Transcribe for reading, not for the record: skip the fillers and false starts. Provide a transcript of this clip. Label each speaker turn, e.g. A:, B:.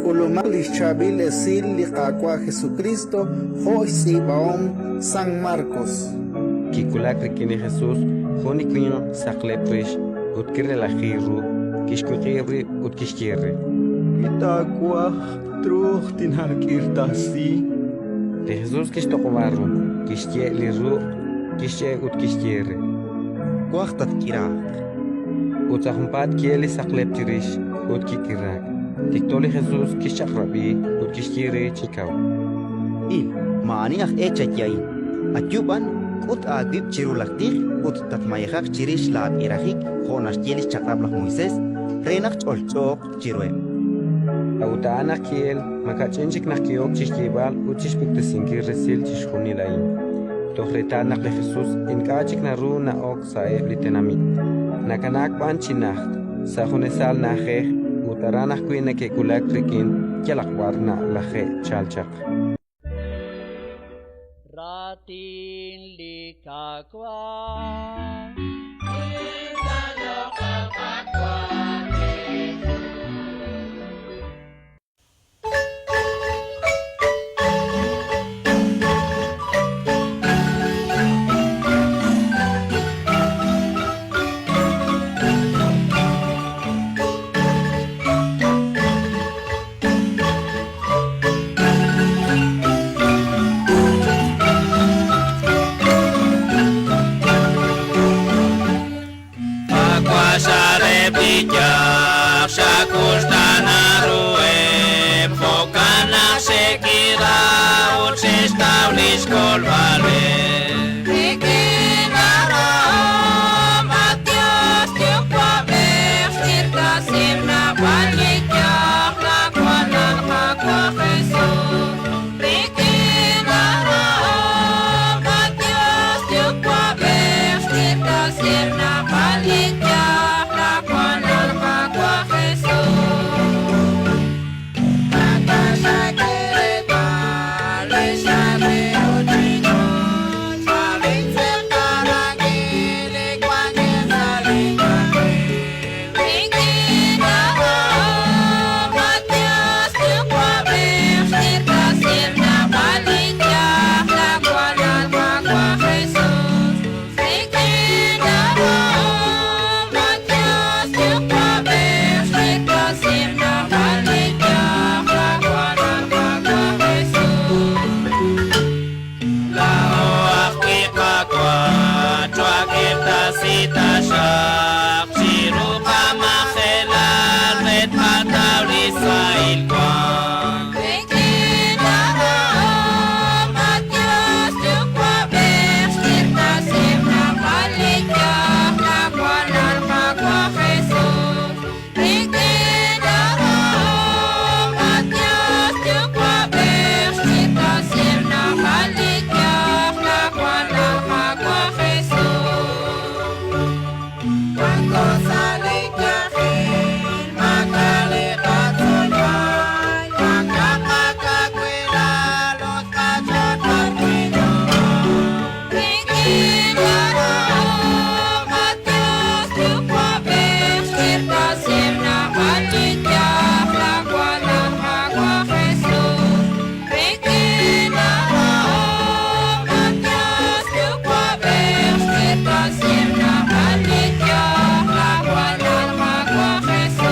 A: K'ulumaq li xChaab'il Esil li Qaawa' Jesukriist jo' xtz'iib'ahom San Markos.
B: Kiwulak rik'in li Jesus jun li winq saqlep rix ut kirelaji ru, kixwiq'ib' rib' ut kixye re:
C: Wi taawaj, truuq tinaak'irtasi.
B: Li Jesus kixtoq'ob'a ru, kixye' li ruq', kixch'e' ut kixye re:
D: Twaj tatk'iraaq.
B: Ut sa' junpaat ki'elk li saqlep chirix ut kik'iraak. Tikto li Jesus kixchaq'rab'i ut kixye re chi kaw:
D: Il, maa'ani aj e chaye a'in. Ayu b'an, k'ut aawib' chiru laj tij ut tatmayejaq chirix laak'irajik jo' naxye li xChaq'rab' laj Moisés, re naq ch'olch'ooq chiruheb'.
B: A'ut a'an naq ki'elk, makach'in chik naq ki'ok chi xyeeb'al ut chi xpuktesinkil resil chixjunil a'in, toj reetal naq li Jesus ink'a' chik naru na'ok sa'eb' li tenamit, nakanaak b'an chi najt, sa' junesal na'ajej, ut aran ajwi' neke'wulak rik'in yalaq b'ar nalaje'chalk chaq.
E: Raatin li Qaawa'. Rik'in arahom, at Dios Yuwa'b'ej, xk'irtasiheb' naab'al li yaj, laawanal Qaawa' Jesus. Rik'in arahom, at Dios Yuwa'b'ej, xk'irtasiheb' naab'al li yaj, laawanal Qaawa' Jesus. Rik'in arahom, at Dios Yuwa'b'ej, xk'irtasiheb' naab'al li yaj, laawanal Qaawa' Jesus. Rik'in arahom, at Dios Yuwa'b'ej, xk'irtasiheb' naab'al li yaj, laawanal Qaawa' Jesus. Rik'in arahom, at Dios Yuwa'b'ej, xk'irtasiheb' naab'al li yaj, laawanal Qaawa' Jesus. Rik'in arahom, at Dios Yuwa'b'ej, xk'irtasiheb' naab'al li yaj, laawanal Qaawa' Jesus. Wanko sa' li yajel, maak'a' li qatzolb'al, maak'a' qakawilal ut qach'och b'arwi' Rik'in arahom, at Dios Yuwa'b'ej, xk'irtasiheb' naab'al li yaj, laawanal Qaawa' Jesus. Rik'in arahom, at Dios Yuwa'b'ej, xk'irtasiheb' naab'al li yaj, laawanal Qaawa' Jesus.